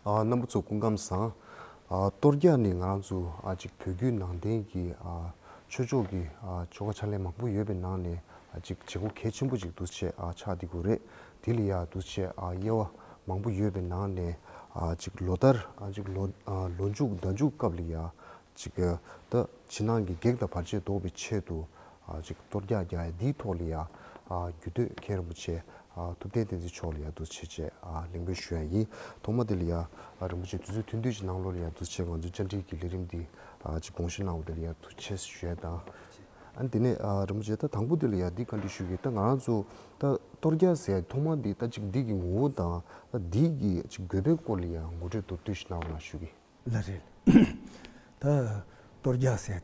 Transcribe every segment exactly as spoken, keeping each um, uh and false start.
ཨ། རྣམ་པ་ཚོ་སྐུ་ཁམས་བཟང་། ཨ། གཏོར་རྒྱག་ནི་ང་རང་ཚོ་ཨ་ཅིག་བོད་བརྒྱུད་ནང་བསྟན་གྱི་ཨ་ཆོས་ཕྱོགས་ཀྱི་ཨ་ཆོ་ག་ཕྱག་ལེན་མང་པོ་ཡོད་པའི་ནང་ནས་ཨ་ཅིག་བྱེད་སྒོ་གལ་ཆེན་པོ་ཅིག་འདུག་སེ་ཨ་ཆགས་བསྡད་ཀྱི་ཡོད་རེད། དེ་ལ་ཡ་འདུག་སེ་ཨ་དབྱེ་བ་མང་པོ་ཡོད་པའི་ནང་ནས་ཨ་ཅིག་ལོ་ལྟར་ཨ་ཅིག་ལོ་ཨ་ལོ་མཇུག་ཟླ་མཇུག་སྐབས་ལ་ཡ་ཅིག་ད་ཕྱི་ནང་གི་གེགས་དང་བར་ཆད་ཟློག་པའི་ཆེད་དུ་ཨ་ཅིག་གཏོར་རྒྱག་རྒྱག་ཡ་འདིའི་ཐོག་ལ་ཡ་ཨ་རྒྱུད་སྟོད་མཁན་རིན་པོ་ཆེ་ཨ་ཐུབ་བསྟན་བསྟན་འཛིན་མཆོག་ལ་ཡ་འདུག་སེ་བྱས་བྱས་ཨ་ལན་འབུལ་ཞུ་ཡ་ཡིན། ཐོག་མ་དེ་ལ་ཡ་ཨ་རིན་པོ་ཆེ་དུས་ཚོད་ཐུང་ཐུང་ཞིག་ནང་ལོགས་ལ་ཡ་འདུག་སེ་ང་ཚོའི་བཅར་འདྲི་གི་ལས་རིམ་འདི་ཨ་ཅིག་དགོངས་ཞུ་གནང་བ་དེ་ལ་ཡ་ཐུགས་རྗེ་ཆེ་ཞུ་ཡ་དང་། ཨ་ནི་དེ་ནས་ཨ་རིན་པོ་ཆེ་ད་དང་པོ་དེ་ལ་ཡ་འདི་བཀའ་འདྲི་ཞུ་གི། ད་ང་རང་ཚོ་ད་གཏོར་རྒྱག་ཟེར་ཡ་ཐོག་མ་འདི་ད་ཅིག་འདི་གི་ངོ་བོ་དང་ད་འདི་གི་ཅིག་དགོས་པའི་སྐོར་ལ་ཡ་ངོ་སྤྲོད་མདོར་བསྡུས་ཤིག་གནང་རོགས་གནང་ཞུ་གི། ལགས་རེད། ད་གཏོར་རྒྱག་ཟེར་ཡ་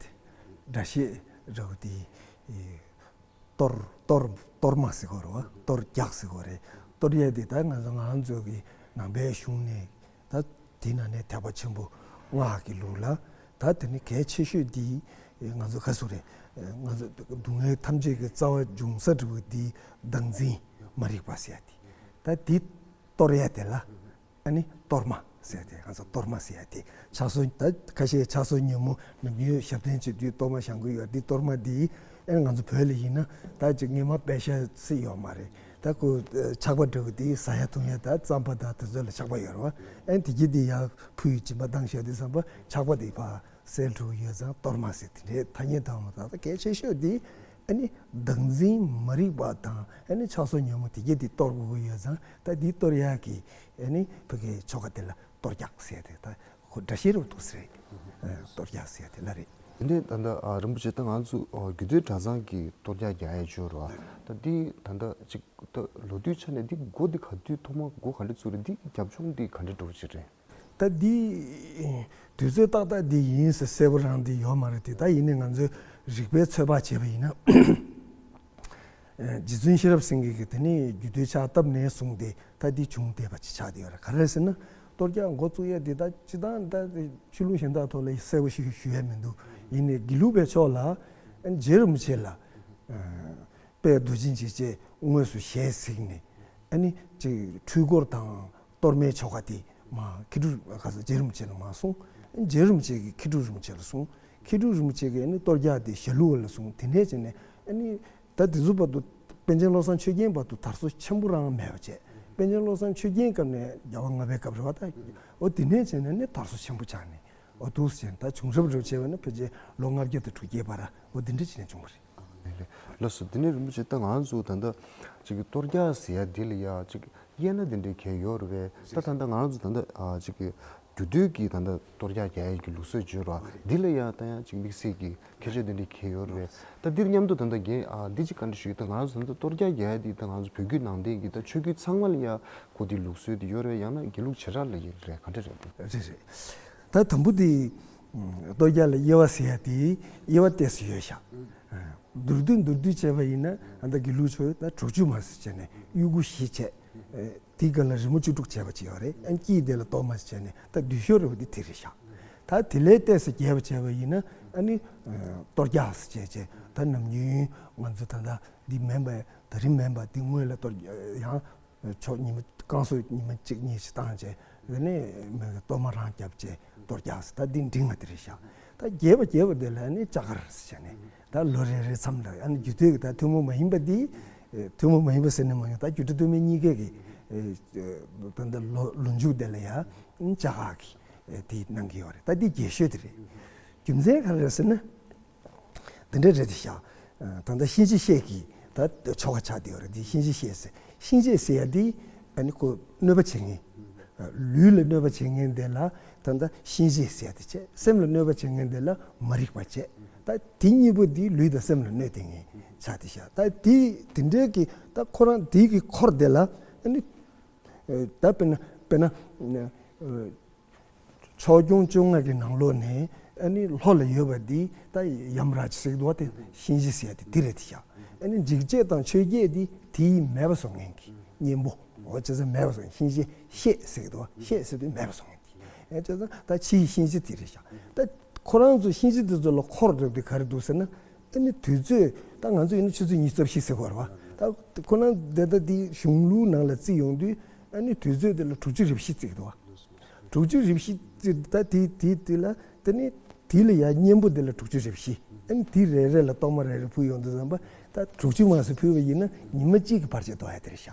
དེ་སྒྲ་བཤད་རེད་བ། དེ་གཏོར་གཏོར་གཏོར་མ་ཟེར་གོ་རེད་བ། གཏོར་རྒྱག་ཟེར་གོ་རེད། གཏོར་ཡ་དེ་ད་ང་ཚོ་ང་ཚོ་གི་ནང་པའི་གཞུང་ནས་ད་དེ་ནང་ནས་ཐེག་པ་ཆེན་པོ་སྔགས་ཀྱི་ལུགས་ལ་ད་དེ་ནི་གལ་ཆེ་ཤོས་དེ་ང་ཚོ་ག་ཟེར་རེད། ང་ཚོ་སྡུག་བསྔལ་ཐམས་ཅད་ཀྱི་རྩ་བ་འབྱུང་ས་འདྲ་བོ་དེ་བདག་འཛིན་མ་རིག་པ་ཟེར་ཡ་དེ། ད་དེ་གཏོར་ཡ་དེ་ལ་ཨ་ནི་གཏོར་མ་ཟེར་ཏེ། ང་ཚོ་གཏོར་མ་ཟེར་ཡ་དེ་ཕྱག་སོར། ད་ཁ་ཤས་ཕྱག་སོར་ཉོན་མོངས་ནམ་རྒྱུན་ཞབས་བརྟན་བྱེད་དུས་གཏོར་མ་བཞེངས་ཀྱི་ཡོད། འདི་གཏོར་མ་འདི་ཨ་ནི་ང་ཚོ་བོད་ལ་ཡིན་ན་ད་ཅིག་སྔོན་མ་པད་ཤག་སྲིད་ཡོད་མ་རེད། ད་ཁོ་ཆག་པ་འདྲ་བོ་དེ་ཟ་ཡ་འཐུང་ཡ་ད་རྩམ་པ་དང་དེ་ཚོ་ལ་ཆག་པ་ཡོད་རེད་བ། ཨ་ནི་དེ་གྱིས་དེ་ཡར་ཕུ་ཡི་སྦྱིན་པ་བཏང་བཞག་དུས་ཙམ་པ་ཆག་པ་དེ་ཕར་སེལ་འགྲོ་གི་ཡོད་ཙང་གཏོར་མ་ཟེར། དེ་འདྲའི་ཐ་སྙད་བཏགས་མ་ཐག་ད་གལ་ཆེ་ཤོས་དེ་ཨ་ནི་བདག་འཛིན་མ་རིག་པ་དང་ཨ་ནི་ཆགས་སོགས་ཉོན་མོངས་དེ་གྱིས་དེ་གཏོར་དགོས་ཀྱི་ཡོད་ཙང་ད་དེ་གཏོར་ཡག་གི་ཨ་ནི་ཕ་གིའི་ཆོ་ག་དེ་ལ་གཏོར་རྒྱག་ཟེར་ཏེ། ད་ཁོ་སྒྲ་བཤད་རུ་འདུག་ཟེར། གཏོར་རྒྱག་ཟེར་དེ་ལ་རེད། དེ་ནས་ད་ལྟ་ཨ་རིན་པོ་ཆེ་ད་ང་ཚོ་ཨ་རྒྱུད་སྟོད་གྲྭ་ཚང་གི་གཏོར་རྒྱག་རྒྱག་ཡས་ཅིག་ཡོད་རེད་བ། ད་འདི་ད་ལྟ་ཅིག་ད་ལོ་དུས་ཆ་ནས་འདི་འགོ་འདི་ག་དུས་ཐོག་མ་འགོ་ག་འདྲ་ཚུགས་རེད། འདི་རྒྱབ་ལྗོངས་འདི་ག་འདྲ་འདྲ་བོ་ཅིག་རེད། ད་འདི་དུས་ཚོད་ཏག་ཏག་འདི་ཡིན་ཟེར་གསལ་པོ་རང་འདི་ཡོད་མ་རེད་དེ། ད་ཡིན་ནའི་ང་ཚོས་རིག་པའི་ཚོད་དཔག་བྱས་པ་ཡིན་ན། རྗེ་བཙུན་ཤེས་རབ་སེང་གེ་གིས་དེ་ནས་རྒྱུད་སྟོད་ཕྱག་བཏབ་ནས་བཟུང་སྟེ་ད་འདི་བྱུང་བསྡད་པ་ཅིག་ཆགས་བསྡད་ཡོད་རེད། ག་རེ་ཟེར་ན་གཏོར་རྒྱག་འགོ་བཙུགས་ཡས་དེ་ད་སྤྱིར་བཏང་ད་ཆོས་ལུགས་གཞན་དག་ཐོག་ལ་གསལ་པོ་ཞིག་ཞུ་ཡས་མི་འདུག་ཡིན་ནའི་དགེ་ལུགས་པའི་ཕྱོགས་ལ་རྗེ་རིན་པོ་ཆེ་ལ་དཔལ་རྡོ་རྗེ་འཇིགས་བྱེད་དངོས་སུ་ཞལ་གཟིགས་ནས་ཨ་ནི་ཅིག་འཁྲུལ་འཁོར་དང་གཏོར་མའི་ཆོ་ག་དེ་མར་མཁས་གྲུབ་ག་ས་རྗེ་རིན་པོ་ཆེ་ལ་མར་གསུངས། རྗེ་རིན་པོ་ཆེ་གིས་མཁས་གྲུབ་རིན་པོ་ཆེ་ལ་གསུངས། མཁས་གྲུབ་རིན་པོ་ཆེ་གིས་ཨ་ནི་གཏོར་རྒྱག་དེ་ཞྭ་ལུ་བ་ལ་གསུངས། དེ་ནས་བྱས་ནས་ཨ་ནི་ད་དེ་ཚོ་བར་དུ་པཎ་ཆེན་བློ་བཟང་ཆོས་རྒྱན་བར་དུ་དར་སོ་ཆེན་པོ་རང་མེད་པ་བྱས། པཎ་ཆེན་བློ་བཟང་ཆོས་རྒྱན་སྐབས་ནས་རྒྱལ་བ་ལྔ་པའི་སྐབས་རེད་བ། ད་འོ་དེ་ནས་བྱས་ནས་ནི་དར་སོ་ཆེན་པོ་ཆགས་ནས། འོ་འདུག་ཟེར་ད་བྱུང་རབས་རེ་བྱས་པ་ན་ཕལ་ཆེར་ལོ་ལྔ་བརྒྱ་དང་དྲུག་བརྒྱའི་བར་འོ་དེ་འདྲ་བྱས་ནས་བྱུང་བ་རེད། ལགས་སོ། དེ་ནས་རིན་པོ་ཆེ་ད་ང་ཚོ་ད་ལྟ་ཅིག་གི་གཏོར་རྒྱག་ཟེར་ཡ་འདི་ལ་ཡ་ཅིག་དབྱེ་ན་དེ་འདྲའི་གང་ཡོད་རེད་པས། ད་ད་ལྟ་ང་རང་ཚོ་ད་ལྟ་ཨ་ཅིག་གི་རྒྱུད་སྟོད་ཀྱི་ད་ལྟ་གཏོར་རྒྱག་རྒྱག་ཡ་གི་ལུགས་སྲོལ་བརྗོད་ར་འདི་ལ་ཡ་ད་ཡང་ཅིག་དམིགས་བསལ་གྱི་ཁྱད་ཆོས་དེ་འདྲའི་གང་ཡོད་རེད་པས། ད་འདིར་མཉམ་དུ་ད་ལྟ་རྒན་ཨ་འདི་ཅིག་བཀའ་འདྲི་ཞུ་གི། ད་ང་རང་ཚོ་ད་ལྟ་གཏོར་རྒྱག་རྒྱག་ཡ་འདི་ད་ང་ཚོ་བོད་བརྒྱུད་ནང་བསྟན་གྱི་ད་ཆོས་བརྒྱུད་ཚང་མ་ལ་ཡ་གོ་དེ་ལུགས་སྲོལ་དེ་ཡོད་རེད་པས། ཡང་ན་དགེ་ལུགས་བྱེ་བྲག་ལ་ཡོད་རེད། ག་འདྲ་རེད། རེད་རེད། ད་དང་པོ་དེ་གཏོར་རྒྱག་ལ་དབྱེ་བ་ཟེར་ཡ་དེ་དབྱེ་བ་ཏོག་ཙམ་ཡོད་ཤག་མདོར་བསྡུས་མདོར་བསྡུས་བྱས་པ་ཡིན་ན་ཨ་ད་དགེ་ལུགས་ཚོས་ད་དྲུག་ཅུ་མ་ཟེར་བྱས་ནས་དབྱུ་གུ་བཞི་བྱས། དེའི་སྒང་ལ་རི་མོ་བཅུ་དྲུག་བྱས་པ་ཅིག་ཡོད་རེད། ཨ་ནི་དཀྱིལ་དེ་ལ་གཏོར་མ་ཟེར་བྱས་ནས་ད་བསྡུས་ཤོས་རེད་པ། དེ་དེ་རེད་ཤག་ད་དེ་ལས་ཏོག་ཙམ་རྒྱས་པ་བྱས་པ་ཡིན་ན་ཨ་ནི་གཏོར་རྒྱག་ཟེར་བྱས་བྱས་ད་ནམ་རྒྱུན་ང་ཚོ་ད་ད་འདི་མིན་པ་ད་རིང་མིན་པ་འདི་སྔོན་ལ་གཏོར་ཡང་ཕྱོགས་ཉི་མ་བསྐང་གསོ་ཉི་མ་གཅིག་གཉིས་ཤིག་བཏང་བྱས་དེ་ནས་མི་གི་གཏོར་མ་རང་བརྒྱབ་བྱས་གཏོར་རྒྱག་ཟེར། ད་འདི་འབྲིང་བ་དེ་རེད་ཤག་ད་རྒྱས་པ་རྒྱས་པ་དེ་ལ་ནི་ལྕགས་མཁར་ཟེར་བྱས་ནས་ད་ལོ་རེ་རེ་མཚམས་ལ་ཨ་ནི་རྒྱུད་སྟོད་ཀྱི་ད་ཐུན་མོང་མ་ཡིན་པ་འདི་ཐུན་མོང་མ་ཡིན་པ་ཟེར་ནས་མ་ཡིན། ད་རྒྱུད་སྟོད་ཐུན་མོང་གཉིས་ཀའི་གི་ད་ད་ལོ་ལོ་མཇུག་དེ་ལ་ཡ་ལྕགས་མཁར་གྱི་དེ་གནང་གི་ཡོད་རེད། ད་འདི་རྒྱས་ཤོས་དེ་རེད། རྒྱུ་མཚན་ག་རེ་རེད་ཟེར་ན། དེ་འདྲ་རེད་དེ་ཤག་ད་ལྟ་གཤིན་རྗེ་གཤེད་ཀྱི་ད་ཆོ་ག་ཆགས་བསྡད་ཡོད་རེད། དེ་གཤིན་རྗེ་གཤེད་ཟེར། གཤིན་རྗེ་ཟེར་ཡ་དེ་ཨ་ནི་ཁོ་གནོད་པ་བྱེད་མཁན། ལུས་ལ་གནོད་པ་བྱེད་མཁན་དེ་ལ་ད་ལྟ་གཤིན་རྗེ་ཟེར་ཡ་དེ་བྱས། སེམས་ལ་གནོད་པ་བྱེད་མཁན་དེ་ལ་མ་རིག་པ་བྱས། ད་དེ་གཉིས་པོ་དེ་ལུས་དང་སེམས་ལ་གནོད་བསྡད་མཁན་ཆགས་བསྡད་ཤག་ད་དེ་དེ་འདྲའི་གི་ད་ཁོ་རང་དེ་གི་འཁོར་དེ་ལ་ཨ་ནི་ད་དཔེར་ན་དཔེར་ན། ཕྱོགས་སྐྱོང་བཅོ་ལྔ་གི་ནང་ལོགས་ནས་ཨ་ནི་ལྷོ་ལ་ཡོད་པ་འདི་ད་ཡམ་རཱ་ཇ་ཟེར་གི་འདུག་བ། དེ་གཤིན་རྗེ་ཟེར་ཡ་དེ་དེ་རེད་དེ་ཤག་ཨ་ནི་འཇིགས་བྱེད་དང་ཆོས་བརྒྱད་འདི་དེའི་མེད་པ་བཟོ་མཁན་གྱི་གཉེན་པོ། འོ་བྱས་ཙང་མེད་པ་བཟོ་མཁན། གཤིན་རྗེ་གཤེད་ཟེར་གི་འདུག་བ། གཤེད་ཟེར་དུས་མེད་པ་བཟོ་མཁན་དེ། ཨ་བྱས་ཙང་ད་ཕྱིའི་གཤིན་རྗེ་དེ་རེད་ཤག་ད་ཁོ་རང་ཚོ་གཤིན་རྗེ་དེ་ཚོ་ལ་འཁོར་རབས་དེ་ག་རེ་འདུག་ཟེར་ན། ཨ་ནི་དུས་ཚོད་ད་ང་ཚོ་ཡིན་ན་ཆུ་ཚོད་ཉི་ཤུ་རྩ་བཞི་ཟེར་གི་ཡོད་རེད་བ། ད་ཁོ་རང་དེ་ད་དེ་གཞུང་ལུགས་ནང་ལ་བརྩིས་ཡོང་དུས་ཨ་ནི་དུས་ཚོད་དེ་ལ་དྲུག་ཅུ་རེ་བཞི་བརྩི་གི་འདུག་བ། དྲུག་ཅུ་རེ་བཞི་ཙམ། ད་དེ་དེ་དེ་ལ་དེ་ནི་དེ་ལ་ཡང་གཉེན་པོ་དེ་ལ་དྲུག་ཅུ་རེ་བཞི། ཨ་ནི་དེ་རེ་རེ་ལ་གཏོར་མ་རེ་རེ་ཕུལ་ཡོང་དུས་ཙམ་པ། ད་དྲུག་ཅུ་མ་ཟིན་ཕུལ་བ་ཡིན་ན་ཉི་མ་གཅིག་གི་བར་ཆད་གཏོར་ཡ་དེ་རེད་ཤག་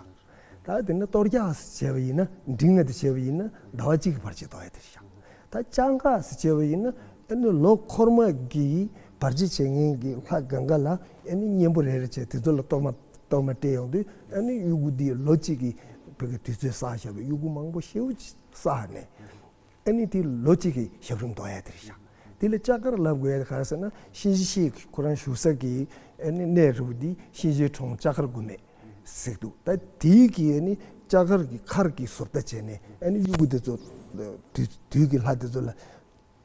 ད་དེ་ནི་གཏོར་རྒྱག་ཟེར་བྱས་པ་ཡིན་ན། འབྲིང་བ་དེ་བྱས་པ་ཡིན་ན་ཟླ་བ་གཅིག་གི་བར་ཆད་གཏོར་ཡ་དེ་རེད་ཤག་ད་བཅག་འགག་ཟེར་བྱས་པ་ཡིན་ན། ཨ་ནི་ལོ་འཁོར་མ་གི་བར་ཆད་བྱེད་མཁན་གྱི་ལྷ་གང་ག་ལ་ཨ་ནི་གཉེན་པོ་རེ་རེ་བྱས། དེ་ཚོ་ལ་གཏོར་མ་གཏོར་མ་སྤྲད་ཡོང་དུས། ཨ་ནི་དབྱུ་གུ་འདི་ལོ་གཅིག་གི་བོད་ཀྱི་དུས་ཚོད་བསགས་བཞག་པའི་དབྱུ་གུ་མང་པོ་ཞེ་པོ་ཅིག་བསགས་ནས། ཨ་ནི་དེ་ལོ་གཅིག་གི་ཞབས་རིམ་གཏོང་ཡ་དེ་རེད་ཤག་དེ་ལ་ལྕགས་མཁར་ལབ་དགོས་ཡ་དེ་ག་རེ་ཟེར་ན། གཤིན་རྗེ་གཤེད་ཀྱི་ཁོ་རང་བཞུགས་ས་གི་ཨ་ནི་གནས་རི་བོ་འདི་གཤིན་རྗེའི་གྲོང་ལྕགས་མཁར་དགོན་པ་ཟེར་འདུག་ད་དེའི་གི་ཨ་ནི་ལྕགས་མཁར་གྱི་མཁར་གྱི་བཟོ་ལྟ་བྱས་ནས། ཨ་ནི་དབྱུ་གུ་དེ་ཚོ་དུས་དུས་ཀྱི་ལྷ་དེ་ཚོ་ལ་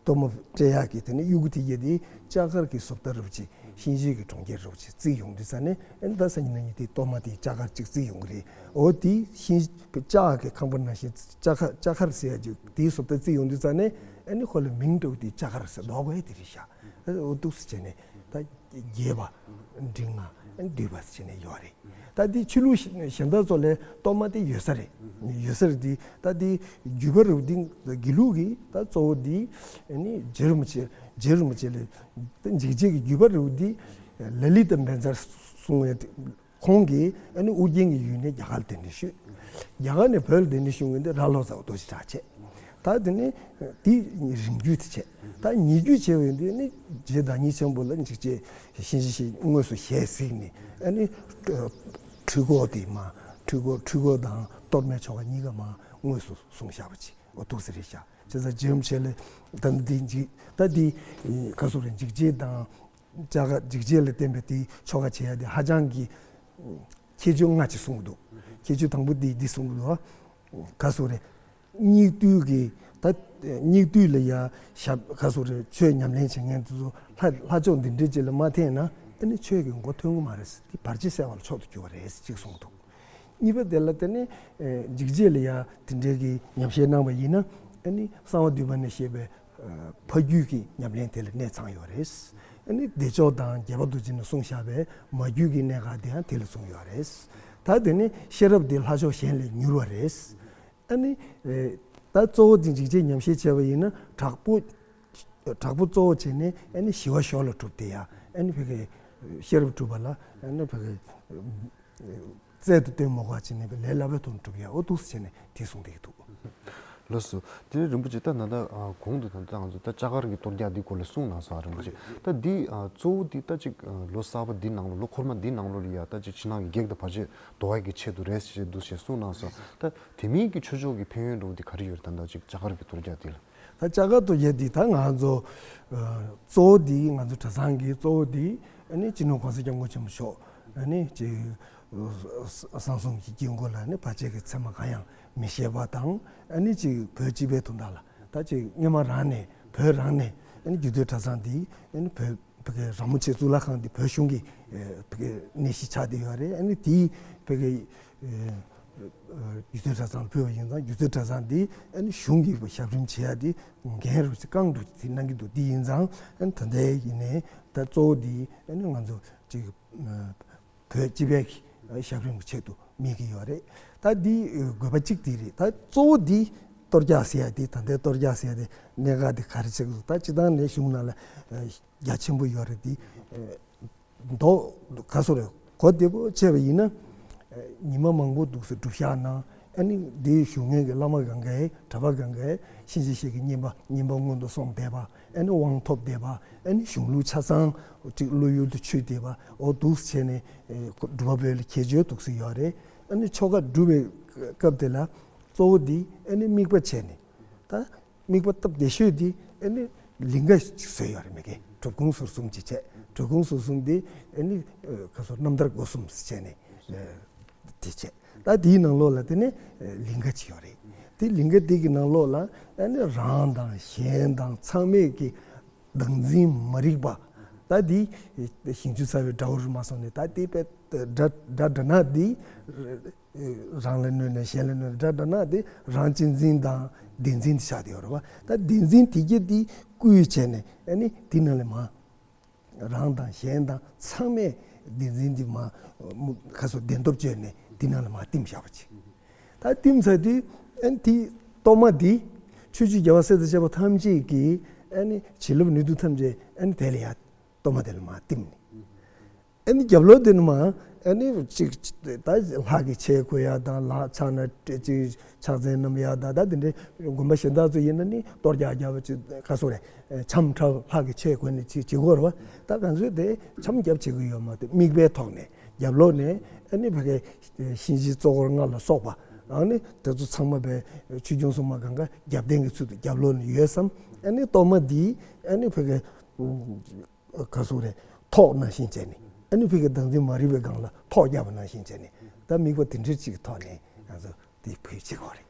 གཏོར་མ་སྤྲད་ཡག་གི་དེ་ནི་དབྱུ་གུ་དེ་གྱད་དེ་ལྕགས་མཁར་གྱི་བཟོ་ལྟ་རུ་ཅིག་གཤིན་རྗེ་གི་གྲོང་ཁྱེར་རུ་ཅིག་བརྩིགས་ཡོང་དུས་ཙ་ནས། ཨ་ནི་ད་སང་ཉིན་གནངས་ཉིན་དེ་གཏོར་མ་དེ་ལྕགས་མཁར་ཅིག་བརྩིགས་ཡོང་གི་རེད། འོ་དེ་གཤིན་ལྕགས་ཀྱི་ཁང་པ་ནང་བཞིན་ལྕགས་མཁར་ལྕགས་མཁར་ཟེར་ཡ་ཅིག་དེའི་བཟོ་ལྟ་བརྩིགས་ཡོང་དུས་ཙ་ནས། ཨ་ནི་ཁོ་ལ་མིང་འདྲ་བོ་དེ་ལྕགས་མཁར་ཟེར་འདོགས་དགོས་དེ་རེད་ཤག་འོ་འདུག་སེ་བྱས་ནས་ད་རྒྱས་པ་འབྲིང་ལྔ་བསྡུས་པ་ཟེར་ནས་ཡོད་རེད། ད་འདི་ཆོས་ལུགས་གཞན་དག་ཚོ་ལ་གཏོར་མ་དེ་ཡོད་ས་རེད། ཡོད་ས་རེད། འདི་ད་འདི་བརྒྱུད་པ་རུ་འདི་དགེ་ལུགས་ཀྱི་ད་གཙོ་བོ་འདི་ནི་རྗེ་རིན་པོ་ཆེ། རྗེ་རིན་པོ་ཆེ་ལ་ད་འཇིགས་བྱེད་ཀྱི་བརྒྱུད་པ་རུ་འདི་ལ་ལི་ཏ་བཛྲ་གསུང་བའི་ཁོང་གིས་ཨ་ནི་ཨོ་རྒྱན་གྱི་ཡུལ་ནས་རྒྱ་གར་ལ་གདན་འདྲེན་ཞུས། རྒྱ་གར་ནས་བོད་ལ་གདན་འདྲེན་ཞུ་མཁན་དེ་རྭ་ལོ་ཙཱ་བ་རྡོ་རྗེ་གྲགས་བྱས། ད་དེ་ནས་དེ་རིང་བརྒྱུད་དེ་བྱས། ད་ཉེ་བརྒྱུད་བྱས་པ་ཡིན་དུས་ནི་རྗེ་བདག་ཉིད་ཆེན་པོ་ལ་འཇིགས་བྱེད་གཤིན་རྗེ་གཤེད་དངོས་སུ་ཞལ་གཟིགས་ནས། ཨ་ནི་འཁྲུལ་འཁོར་དེ་མ། འཁྲུལ་འཁོར་འཁྲུལ་འཁོར་དང་གཏོར་མའི་ཆོ་ག་གཉིས་ཀ་མ་དངོས་སུ་གསུངས་བཞག་པ་ཅིག་འོ་འདུག་སེ་རེད་ཤག་བྱས་ཙང་རྗེ་རིན་པོ་ཆེ་ལ་ད་འདི་འཇིགས། ད་འདི་ག་ཟེར་རེད། འཇིགས་བྱེད་དང་། ལྕགས་མཁར་འཇིགས་བྱེད་ལ་བརྟེན་པའི་དེའི་ཆོ་ག་བྱེད་ཡ་དེ་ཧ་ཅང་གི་ཁྱད་ཆོས་ལྔ་ཅིག་གསུངས་འདུག་ཁྱད་ཆོས་དང་པོ་དེ་འདི་གསུངས་འདུག་ག་ཟེར་རེད། སྙིགས་དུས་ཀྱི་ད་སྙིགས་དུས་ལ་ཡ་ཞབས་ག་ཟེར་རེད། ཆོས་ཉམས་ལེན་བྱེད་མཁན་དེ་ཚོ་ལྷ་ལྷ་མཆོག་འདི་འདྲའི་ཅིག་ལ་མ་འཐེན་ན་ཨ་ནི་ཆོས་ཀྱི་མགོ་ཐོན་གི་མ་རེད། དེ་བར་ཆད་སེལ་བ་ལ་མཆོག་ཏུ་གྱུར་པ་རེད་ཅིག་གསུངས་འདུག་གཉིས་པ་དེ་ལ་དེ་ནི་འཇིགས་བྱེད་ལ་ཡ་དེ་འདྲའི་གི་ཉམས་བཞེས་གནང་བ་ཡིན་ན། ཨ་ནི་གསང་བ་འདུས་པ་ནས་བཤད་པའི་ཕ་རྒྱུད་ཀྱི་ཉམས་ལེན་དེ་ལ་གནས་ཚང་ཡོད་རེད། ཨ་ནི་བདེ་མཆོག་དང་རྒྱལ་བ་རྡོ་རྗེ་ནས་གསུངས་བཞག་པའི་མ་རྒྱུད་ཀྱི་གནད་འགག་དེ་ཡང་དེ་ལ་གསུངས་ཡོད་རེད། ད་དེ་ནི་ཤེས་རབ་དེ་ལྷ་མཆོག་གཞན་ལས་མྱུར་བ་རེད། ཨ་ནི་ད་གཙོ་བོ་དེ་འཇིགས་བྱེད་ཉམས་བཞེས་བྱས་པ་ཡིན་ན། དྲག་པོ་དྲག་པོ་གཙོ་བོ་བྱས་ནས་ཨ་ནི་ཞི་བ་ཞོར་ལ་སྒྲུབ་དེ་ཡ། ཨ་ནི་ཕ་གི་ཤེས་རབ་སྒྲུབ་པ་ལ་ཨ་ནི་ཕ་གི་རྩལ་དུ་བཏོན་མ་དགོས་པ་བྱས་ནས་ལས་སླ་པོའི་ཐོག་ནས་སྒྲུབ་ཡ། འོ་འདུག་སེ་བྱས་ནས་དེ་གསུངས་བསྡད་ཀྱི་འདུག་ལགས་སོ། དེ་ནས་རིན་པོ་ཆེ་ད་ད་ལྟ་གོང་དུ་ད་ལྟ་ང་ཚོ་ད་ལྕགས་མཁར་གྱི་གཏོར་རྒྱག་འདི་སྐོར་ལ་གསུངས་གནང་སོང་། རིན་པོ་ཆེ་ད་འདི་གཙོ་བོ་འདི་ད་ཅིག་ལོ་གསར་པ་འདི་ནང་ལོགས། ལོ་འཁོར་མ་འདི་ནང་ལོགས་ལ་ཡ་ད་ཅིག་ཕྱི་ནང་གི་གེགས་དང་བར་ཆད་ཟློག་ཡ་གི་ཆེད་དུ་རེད་ཅེས་འདུག་ཅེས་གསུངས་གནང་སོང་། ད་དེ་མིན་གྱི་ཆོས་ཕྱོགས་ཀྱི་ཕན་ཡོན་འདྲ་བོ་འདི་ག་རེ་ཡོད་རེད། ད་ད་ཅིག་ལྕགས་མཁར་གྱི་གཏོར་རྒྱག་འདི་ལ། ད་ལྕགས་མཁར་གཏོར་རྒྱག་འདི་ད་ང་ཚོ་གཙོ་བོ་འདི་ང་ཚོ་གྲྭ་ཚང་གི་གཙོ་བོ་འདི་ཨ་ནི་སྤྱི་ནོར་༸གོང་ས་༸སྐྱབས་མགོན་ཆེན་པོ་མཆོག་ཨ་ནི་ཅིག་གསང་གསུམ་གྱི་དཀྱིལ་འཁོར་ལ་ནི་བར་ཆད་ཀྱི་མཚན་མ་གང་ཡང་མི་བཞེས་པ་དང་། ཨ་ནི་ཅིག་བོད་སྤྱི་པའི་དོན་དག་ལ་ད་ཅིག་སྔོན་མ་རང་ནས་བོད་རང་ནས་ཨ་ནི་རྒྱུད་སྟོད་གྲྭ་ཚང་འདི་ཨ་ནི་བོད་བོད་ཀྱི་རིན་པོ་ཆེ་གཙུག་ལག་ཁང་འདི་བོད་གཞུང་གི་ཨ་བོད་ཀྱི་གནས་གཞི་ཆགས་བསྡད་ཡོད་རེད། ཨ་ནི་དེའི་བོད་ཀྱི་ཨ་རྒྱུད་སྟོད་གྲྭ་ཚང་ཕུལ་བ་ཡིན་ཙང་། རྒྱུད་སྟོད་གྲྭ་ཚང་འདི་ཨ་ནི་གཞུང་གི་ཞབས་རིམ་བྱེད་ཡ་འདི་འགན་རུ་བཀང་འགྲོ་དེ་གནང་གི་འདུག་འདི་ཡིན་ཙང་། ཨ་ནི་ད་ལྟའི་ཡིན་ནའི་ད་གཙོ་བོ་འདི་ཨ་ནི་ང་ཚོ་ཅིག་བོད་སྤྱི་པའི་ཞབས་རིམ་གྱི་ཆེད་དུ་དམིགས་ཀྱི་ཡོད་རེད། ད་འདི་དགོས་པ་གཅིག་འདི་རེད། ད་གཙོ་བོ་འདི་གཏོར་རྒྱག་ཟེར་ཡ་འདི། ད་ལྟའི་གཏོར་རྒྱག་ཟེར་ཡ་འདི་གནད་འགག་འདི་ག་རེ་ཆགས་ཀྱི་འདུག་ད་སྤྱིར་བཏང་ནས་གཞུང་ནང་ལ་རྒྱ་ཆེན་པོ་ཡོད་རེད། འདི་མདོ་ག་ཟེར་རེད། གོ་བདེ་པོ་བྱས་པ་ཡིན་ན། ཉི་མ་མང་པོ་འདུག་སེ་སྒྲུབ་བཞག་ན། ཨ་ནི་འདིའི་བཞུགས་མཁན་གྱི་བླ་མ་གང་གས་གཤིན་རྗེ་གཤེད་ཀྱི་བསྙེན་པ་བསྙེན་པ་སྔོན་དུ་སོང་བསྡད་པ། ཨ་ནི་དབང་ཐོབ་བསྡད་པ། ཨ་ནི་གཞུང་ལུགས་ཆ་ཚང་ཅིག་བློ་ཡུལ་དུ་ཆུད་བསྡད་པ། འོ་འདུག་སེ་བྱས་ནས་སྒྲུབ་པ་པོ་ལ་ཁྱད་ཆོས་འདུག་སེ་ཡོད་རེད། ཨ་ནི་ཆོ་ག་སྒྲུབ་པའི་སྐབས་དེ་ལ་གཙོ་བོ་འདི་ཨ་ནི་དམིགས་པ་བྱས་ནས། ད་དམིགས་པ་སྟབས་བདེ་ཤོས་འདི་ཨ་ནི་ལིང་ག་ཅིག་བཟོས་ཡོད་རེད། མི་དགེ་སྒྲུབ་ཁུང་ཟུར་གསུམ་ཅིག་བྱས། སྒྲུབ་ཁུང་ཟུར་གསུམ་འདི་ཨ་ནི་ཁ་སོ་རྣམ་ཐར་སྒོ་གསུམ་ཟེར་བྱས་ནས་དེ་བྱས། ད་དེའི་ནང་ལོགས་ལ་དེ་ནས་ལིང་ག་ཅིག་ཡོད་རེད། དེ་ལིང་ག་དེ་གི་ནང་ལོགས་ལ་ཨ་ནི་རང་དང་གཞན་དང་ཚང་མས་ཀྱི་བདག་འཛིན་མ་རིག་པ། ད་འདི་ཞིང་བཅུ་རྩ་བའི་དགྲ་བོ་རུ་མ་སོང་ནས། ད་དེ་པའི་དགྲ་དགྲ་དགྲ་ནག་འདི་རང་ལ་གནོད་ནས་གཞན་ལ་གནོད། དགྲ་དགྲ་ནག་འདི་རང་གཅེས་འཛིན་དང་བདེན་འཛིན་དེ་ཆགས་བསྡད་ཡོད་རེད་པ། ད་བདེན་འཛིན་དེ་གྱད་འདི་བརྐུས་བྱས་ནས་ཨ་ནི་དེ་ནང་ལ་མ་རང་དང་གཞན་དང་ཚང་མས་བདེན་འཛིན་འདི་མ་ཁ་སོ་བདེན་སྟོབས་བཅོས་ནས་དེ་ནང་ལ་མ་བསྟིམ་བཞག་པ་ཅིག་ད་བསྟིམ་ཚར་དུས་ཨ་ནི་དེ་གཏོར་མ་འདི་ ཆོས་ཀྱི་རྒྱལ་བ་སྲས་དང་བཅས་པ་ཐམས་ཅད་ཀྱི་ཨ་ནི་བྱིན་རླབས་ནུས་མཐུ་ཐམས་ཅད་ཨ་ནི་དེ་ལ་ཡ་གཏོར་མ་དེ་ལ་མར་བསྟིམ་ནས། ཨ་ནི་རྒྱབ་ལོགས་དེ་ནས་མར་ཨ་ནི་ཅིག་ད་ལྷ་གི་ཆས་གོན་ཡ་དང་ལྷ་ཕྱག་ན་ཅིག་ཕྱག་མཚན་བསྣམས་ཡ་དང་ད་དེ་འདྲའི་དགོན་པ་གཞན་དག་ཚོ་ཡིན་ན་ནི་གཏོར་རྒྱག་རྒྱག་པ་ཅིག་ག་སོ་རེད། འཆམ་འཁྲབ་ལྷ་གི་ཆས་གོན་ནས་ཅིག་བྱེད་དགོས་རེད་བ། ད་ང་ཚོས་དེ་འཆམ་རྒྱབ་བྱེད་ཀྱི་ཡོད་མ་རེད། མིག་དཔེའི་ཐོག་ནས་རྒྱབ་ལོགས་ནས་ཨ་ནི་ཕ་གི་གཤིན་རྗེ་གཙོ་འཁོར་ལྔ་ལ་སོགས་པ་ཨ་ནི་དེ་ཚོ་ཚང་མ་པའི་ཆོས་སྐྱོང་སྲུང་མ་གང་ག་རྒྱབ་རྟེན་གྱི་ཚུལ་དུ་རྒྱབ་ལོགས་ནས་ཡོད་བསམ། ཨ་ནི་གཏོར་མ་འདི་ཨ་ནི་ཕ་གི་ག་སོ་རེད། ཐོག་ནང་བཞིན་བྱས་ནས་ཨ་ནི་ཕ་གི་བདག་འཛིན་མ་རིག་པའི་སྒང་ལ་ཐོག་བརྒྱབ་པ་ནང་བཞིན་བྱས་ནས་ད་དམིགས་པ་དེ་འདྲ་ཅིག་གི་ཐོག་ནས་ང་ཚོ་དེ་བོད་བྱེད་དགོས་རེད།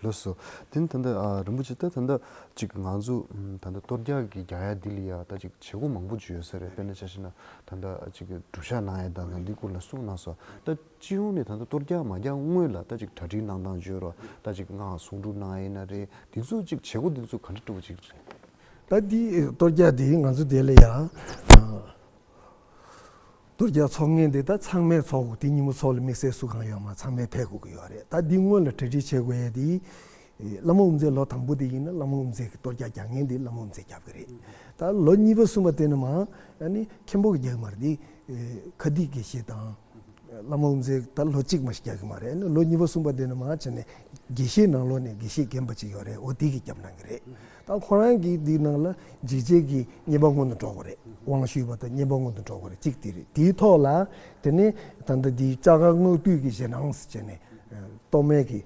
ལགས་སོ། དེ་ནི་ད་ལྟ་ཨ་རིན་པོ་ཆེ་ད་ད་ལྟ་ཅིག་ང་ཚོ་ཨམ་ད་ལྟ་གཏོར་རྒྱག་གི་རྒྱག་ཡ་འདི་ལ་ཡ་ད་ཅིག་བྱེད་སྒོ་མང་པོ་ཅིག་ཡོད་ས་རེད། དཔེར་ན་ཆ་བཞག་ན་ད་ལྟ་ཅིག་སྒྲུབ་ཞག་གནང་ཡ་དང་འདི་སྐོར་ལ་གསུངས་གནང་སོང་། ད་སྤྱི་ཡོངས་ནས་ད་ལྟ་གཏོར་རྒྱག་མ་རྒྱག་སྔོན་ལ་ད་ཅིག་གྲ་སྒྲིག་གནང་སྟངས་བརྗོད་རོགས། ད་ཅིག་སྔགས་སུ་འདྲུ་གནང་ཡ་ཡིན་ན་རེད། འདི་ཚོ་ཅིག་བྱེད་སྒོ་འདི་ཚོ་ག་འདྲ་འགྲོ་བ་ཅིག་རེད། ད་འདི་གཏོར་རྒྱག་འདི་ང་ཚོ་དེ་ལ་ཡ་ཨ། གཏོར་རྒྱག་ཚོགས་ངན་དེ་ད་ཚང་མས་ཚོགས་དགོས། དེ་ཉིན་མོ་ཚོགས་ལ་དམིགས་བསལ་སུ་གང་ཡོད་མ་ཚང་མས་ཕེབས་དགོས་ཀྱི་ཡོད་རེད། ད་འདི་སྔོན་ལ་གྲ་སྒྲིག་བྱེད་དགོས་ཡས་དེ་བླ་མ་དབུ་མཛད་ལོ་དང་པོ་དེ་ཡིན་ན་བླ་མ་དབུ་མཛད་ཀྱི་གཏོར་རྒྱག་རྒྱག་མཁན་དེ་བླ་མ་དབུ་མཛད་རྒྱབ་ཀྱི་རེད། ད་ལོ་གཉིས་པ་གསུམ་པ་དེ་ནི་མ་ཨ་ནི་མཁན་པོ་གི་རྒྱག་མ་རེད། དེ་ཁ་སྡིག་དགེ་བཤེས་དང་བླ་མ་དབུ་མཛད་ད་ལོ་གཅིག་མ་ཞིག་རྒྱག་གི་མ་རེད། ཨ་ནི་ལོ་གཉིས་པ་གསུམ་པ་དེ་ནི་མ་བྱས་ནས་དགེ་བཤེས་ནང་ལོགས་ནས་དགེ་བཤེས་རྒན་པ་ཅིག་ཡོད་རེད། འོ་དེ་གིས་རྒྱབ་གནང་གི་རེད། ད་ཁོ་རང་གིས་འདི་ནང་ལ་འཇིགས་བྱེད་ཀྱི་བསྙེན་པ་སྔོན་དུ་འགྲོ་དགོས་རེད། དབང་ཞུས་པ་དང་བསྙེན་པ་སྔོན་དུ་འགྲོ་དགོས་རེད། གཅིག་དེ་རེད། དེའི་ཐོག་ལ་དེ་ནས་ད་ལྟ་འདིའི་ལྕགས་མཁར་སྔགས་བཏུས་ཀྱི་རྗེས་གནང་ཟེར་བྱས་ནས་གཏོར་མའི་གི་